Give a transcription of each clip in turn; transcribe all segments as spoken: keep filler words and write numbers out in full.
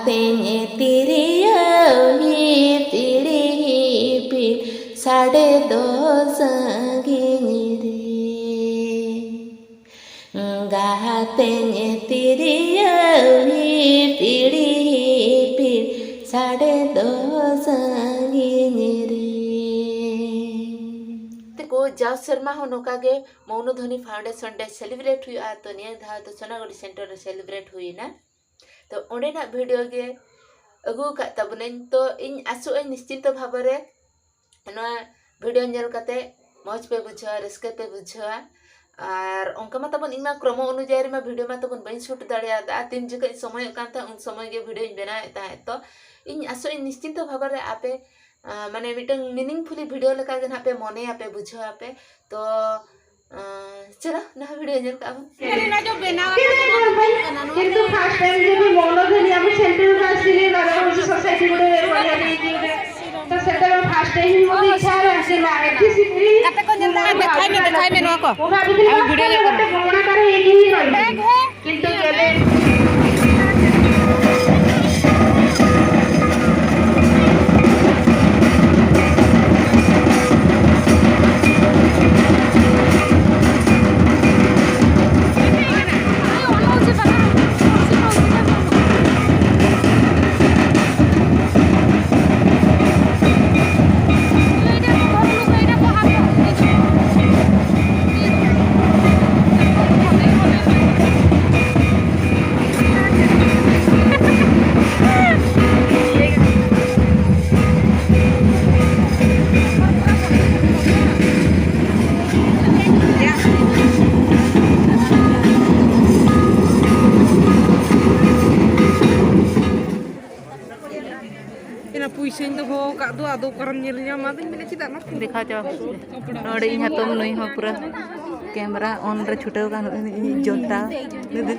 ᱛᱮᱧ ᱛᱤᱨᱭᱳ ᱦᱤᱯᱤᱲ ᱦᱤᱯᱤᱲ ᱥᱟᱰᱮ ᱫᱚ ᱥᱟᱺᱜᱤᱧ ᱨᱮ᱾ ᱜᱟᱦᱟᱛᱮᱧ ᱛᱤᱨᱭᱳ ᱦᱤᱯᱤᱲ ᱦᱤᱯᱤᱲ ᱥᱟᱰᱮ ᱫᱚ ᱥᱟᱺᱜᱤᱧ ᱨᱮ᱾ ᱛᱮᱠᱚ ᱡᱟᱣ ᱥᱮᱨᱢᱟ ᱦᱚᱸ ᱱᱚᱝᱠᱟ ᱜᱮ ᱢᱚᱣᱱᱚᱫᱷᱚᱱᱤ ᱯᱷᱟᱣᱩᱱᱰᱮᱥᱚᱱ ᱰᱮ ᱥᱮᱞᱤᱵᱨᱮᱴ ᱦᱩᱭᱩᱜᱼᱟ, ᱛᱚ ᱱᱤᱭᱟᱹ ᱫᱷᱟᱣ ᱫᱚ ᱥᱳᱱᱟᱜᱚᱲᱤ ᱥᱮᱱᱴᱟᱨ ᱨᱮ ᱥᱮᱞᱤᱵᱨᱮᱴ ᱦᱩᱭᱮᱱᱟ᱾ ᱛᱚ ᱚᱸᱰᱮᱱᱟᱜ ᱵᱷᱤᱰᱤᱭᱳ ᱜᱮ ᱟᱹᱜᱩ ᱟᱠᱟᱫ ᱛᱟᱵᱚᱱᱟᱹᱧ᱾ ᱛᱚ ᱤᱧ ᱟᱥᱚᱜ ᱟᱹᱧ ᱱᱤᱥᱪᱤᱱᱛᱚ ᱵᱷᱟᱵᱮ ᱨᱮ ᱱᱚᱣᱟ ᱵᱷᱤᱰᱤᱭᱳ ᱧᱮᱞ ᱠᱟᱛᱮ ᱢᱚᱡᱽ ᱯᱮ ᱵᱩᱡᱷᱟᱹᱣᱟ, ᱨᱟᱹᱥᱠᱟᱹ ᱯᱮ ᱵᱩᱡᱷᱟᱹᱣᱟ᱾ ᱟᱨ ᱚᱱᱠᱟ ᱢᱟ ᱛᱟᱵᱚᱱ, ᱤᱧ ᱢᱟ ᱠᱨᱚᱢᱚ ᱚᱱᱩᱡᱟᱭᱤ ᱨᱮᱢᱟ ᱵᱷᱤᱰᱤᱭᱳ ᱢᱟ ᱛᱟᱵᱚᱱ ᱵᱟᱹᱧ ᱥᱩᱴ ᱫᱟᱲᱮᱭᱟᱫᱟ᱾ ᱛᱤᱱ ᱡᱚᱠᱷᱚᱱ ᱤᱧ ᱥᱚᱢᱚᱭᱚᱜ ᱠᱟᱱ ᱛᱟᱦᱮᱸᱫ, ᱩᱱ ᱥᱚᱢᱚᱭ ᱜᱮ ᱵᱷᱤᱰᱤᱭᱳᱧ ᱵᱮᱱᱟᱣᱮᱫ ᱛᱟᱦᱮᱸᱫ᱾ ᱛᱚ ᱤᱧ ᱟᱥᱚᱜ ᱟᱹᱧ ᱱᱤᱥᱪᱤᱱᱛᱚ ᱵᱷᱟᱵᱮ ᱨᱮ ᱟᱯᱮ, ᱟᱸ, ᱢᱟᱱᱮ ᱢᱤᱫᱴᱟᱝ ᱢᱤᱱᱤᱝᱯᱷᱩᱞᱤ ᱵᱷᱤᱰᱤᱭᱳ ᱞᱮᱠᱟ ᱜᱮ ᱱᱟᱦᱟᱜ ᱯᱮ ᱢᱚᱱᱮᱭᱟ, ᱯᱮ ᱵᱩᱡᱷᱟᱹᱣᱟ ᱯᱮ᱾ ᱛᱚ ᱟᱸ, ᱪᱚᱞᱚ, ᱱᱚᱣᱟ ᱵᱷᱤᱰᱤᱭᱳ ᱧᱮᱞ ᱠᱟᱜᱼᱟ ᱵᱚᱱ᱾ ᱠᱤᱱᱛᱩ first time ᱡᱩᱫᱤ ᱢᱚᱣᱱᱚᱫᱷᱚᱱᱤ ᱟᱵᱚ central ᱨᱮ ᱟᱥᱤᱞᱮ ᱞᱟᱜᱟᱣ ᱦᱚᱪᱚ society ᱨᱮ ᱵᱟᱲᱟᱭ ᱞᱟᱹᱜᱤᱫ ᱛᱮ, ᱛᱚ ᱥᱮᱴᱮᱨ first time ᱦᱚᱸ ᱤᱪᱪᱷᱟ ᱨᱮ ᱟᱥᱤᱞᱟ, ᱮᱠᱴᱤ ᱥᱤᱠᱨᱤ ᱜᱟᱛᱮ ᱠᱚ ᱧᱮᱞ ᱫᱟ, ᱫᱮᱠᱷᱟᱭ ᱢᱮ, ᱫᱮᱠᱷᱟᱭ ᱢᱮ ᱱᱚᱣᱟ ᱠᱚ᱾ ᱚᱱᱟ ᱵᱷᱤᱰᱤᱭᱳ ᱧᱮᱞ ᱠᱟᱱᱟ᱾ ᱠᱚ ᱢᱚᱱᱟ ᱠᱟᱨᱮ ᱤᱧ ᱦᱚᱸ ᱠᱤᱱᱛᱩ ᱡᱮ ᱮᱱᱟ ᱯᱩᱭᱥᱟᱹᱧ ᱫᱚᱦᱚ ᱟᱠᱟᱫ ᱫᱚ, ᱟᱫᱚ ᱚᱠᱟᱨᱮᱢ ᱧᱮᱞ ᱧᱟᱢᱟ? ᱟᱫᱚᱧ ᱢᱮᱱᱟ, ᱪᱮᱫᱟᱜ ᱱᱟᱥᱮ ᱫᱮᱠᱷᱟᱣ ᱪᱟᱵᱟ ᱠᱟᱜ ᱯᱮ᱾ ᱱᱚᱰᱮ ᱤᱧ ᱦᱟᱛᱚᱢ ᱱᱩᱭ ᱦᱚᱸ ᱯᱩᱨᱟᱹ ᱠᱮᱢᱨᱟ ᱚᱱ ᱨᱮ ᱪᱷᱩᱴᱟᱹᱣ ᱟᱠᱟᱱ ᱱᱩᱭ ᱤᱧᱤᱡ ᱡᱚᱱᱴᱟ᱾ ᱱᱩᱭ ᱫᱚ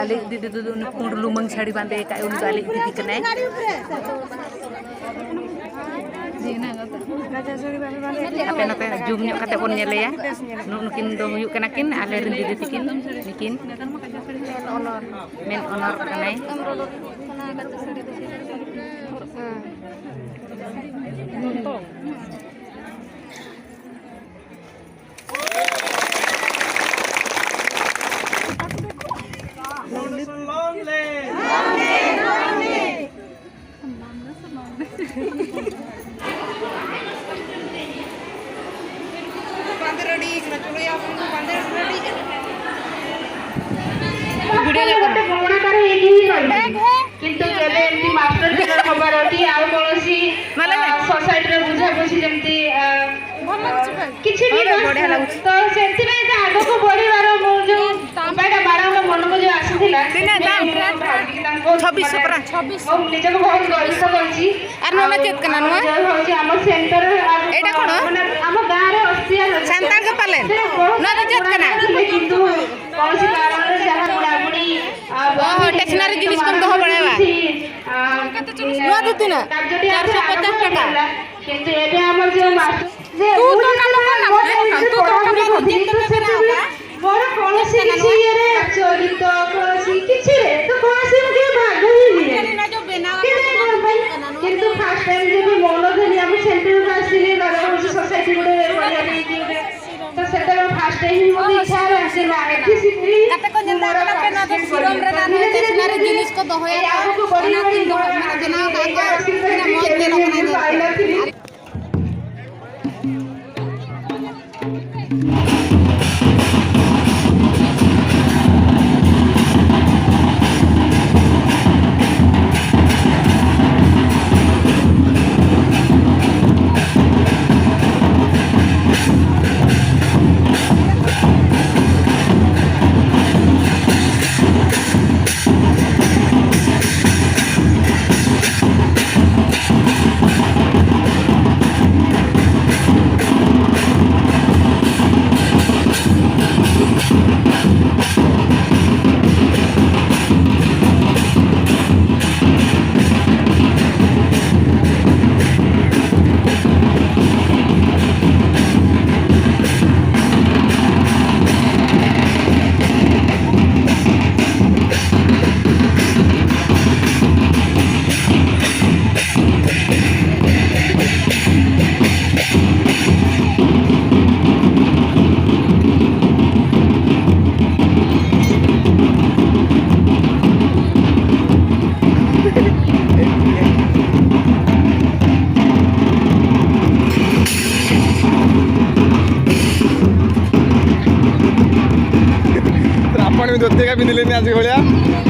ᱟᱞᱮ ᱫᱤᱫᱤ ᱫᱚ ᱩᱱᱤ ᱯᱩᱸᱰ ᱞᱩᱢᱟᱹᱝ ᱥᱟᱹᱲᱤ ᱵᱟᱸᱫᱮ ᱟᱠᱟᱫ, ᱩᱱᱤ ᱫᱚ ᱟᱞᱮ ᱫᱤᱫᱤ ᱠᱟᱱᱟᱭ᱾ ᱦᱟᱯᱮ ᱱᱚᱛᱮ ᱡᱩᱢ ᱧᱚᱜ ᱠᱟᱛᱮ ᱵᱚᱱ ᱧᱮᱞᱮᱭᱟ᱾ ᱱᱩᱜ ᱱᱩᱠᱤᱱ ᱫᱚ ᱦᱩᱭᱩᱜ ᱠᱟᱱᱟ ᱠᱤᱱ ᱟᱞᱮ ᱨᱮᱱ ᱫᱤᱫᱤ ᱛᱟᱹᱠᱤᱱ, ᱱᱩᱠᱤᱱ ᱢᱮᱱ ᱚᱱᱚᱨ ᱠᱟᱱᱟᱭ᱾ ଭିଡ଼ିଓ ଗୋଟେ ପୁରୁଣା ତାର ହେଇକି ହିଁ ରହିଛି। କିନ୍ତୁ ଯେବେ ଏମିତି ମାଷ୍ଟର ଟ୍ରେନର ହବାର କି ଆଉ କୌଣସି, ମାଲେ ଆ, ସୋସାଇଟିର ବୁଝାବୁଝି ଯେମିତି, ଆ, ଭଲ ଲାଗୁଛି ଭାଇ। କିଛି ବି ହଉ ରେ, ବଢ଼ିଆ ଲାଗୁଛି। ତ ସେଥିପାଇଁ ତ ଆଗକୁ ବଢ଼ିବାର ମୁଁ ଯୋଉ ଉପାୟଟା ବାରମ୍ବାର ମନକୁ ଯୋଉ ଆସୁଥିଲା, ଦିନେ ସେଥିପାଇଁ ଦାମ। ମୁଁ ଭାବିକି ତାଙ୍କୁ ଛବିଶଶହ ପରା। ମୁଁ ନିଜକୁ ବହୁତ ଗର୍ବିତ କରୁଛି। ଆର୍ ନନା ଆଉ ଚେତ୍ କନା ନୁଆ? ଯାହା ହଉଛି ଆମ ସେଣ୍ଟର ଆଉ ଏଇଟା କ'ଣ? ମାନେ ଆମ ଗାଁର ଅସ୍ତିଆ ଲୋକ ସାନ୍ତାଳ କେ ପାଲେନ? ସେଟା ବହୁତ ନୁଆ ତ ଚେତ୍ କନା? ଥିଲେ କିନ୍ତୁ କୌଣସି କାରଣରେ ଯାହା ବୁଢ଼ାବୁଢ଼ୀ, ଆ, ଓହୋ, ଷ୍ଟେସନାରୀ ଜିନିଷ କଣ ଦହ ବଢ଼ାଇବା? କିଛି, ଆ, ନୁଆ ଦୁତିନା? କାର୍ଯ୍ୟଟି ଚାରିଶହ ପଚାଶ ଟଙ୍କା। କିନ୍ତୁ ଏବେ ଆମର ଯୋଉ ମାଷ୍ଟର ଯେ ତୁ ମୁଁ ତ କାମ ଯେତେବେଳେ କର ନା, ମୋର ତୁ ତ ପଢ଼ାପଢ଼ି କାମ କରୁଥିଲି, ଯେତେ ତ ସେତେବେଳେ ବେନା ମୋର କୌଣସି କିଛି ଇଏରେ ଚରିତ, କୌଣସି କିଛିରେ ତ କୌଣସି ମୁଁ କେବେ ଭାଗ ହିଁ ନିଏନି। କିନ୍ତୁ କ'ଣ ପାଇଁ? କିନ୍ତୁ ଫାଷ୍ଟ ଟାଇମ୍ ଯେବେ ମନ ଦେଲି, ଆମ ସେଣ୍ଟରକୁ ଆସିଲି, ବାରବାଟୀ ସୋସାଇଟି ଗୋଟେ ପଢ଼ିବା ପାଇଁ କି ଗୋଟେ, ତ ସେତେବେଳେ ଫାଷ୍ଟ ଟାଇମ୍ ହିଁ ମୋତେ ଇଚ୍ଛା ହେଲା ଯେ ନା, ଏଠି ଶିଖିଲି, ମୁଁ ମୋର ପାର୍ଟିସିପେଟ୍ କରିବି। ତ ଧୀରେ ଧୀରେ, ଧୀରେ ଧୀରେ ଏଇ ଆଗକୁ ବଢ଼ି ବଢ଼ି ମୋର ଆଗକୁ ଏଇ ଅସୁବିଧା କେବେ ବି ମୁଁ ପାଇନଥିଲି। ଧୋତି ଏକା ପିନ୍ଧିଲେନି ଆଜି ଭଳିଆ।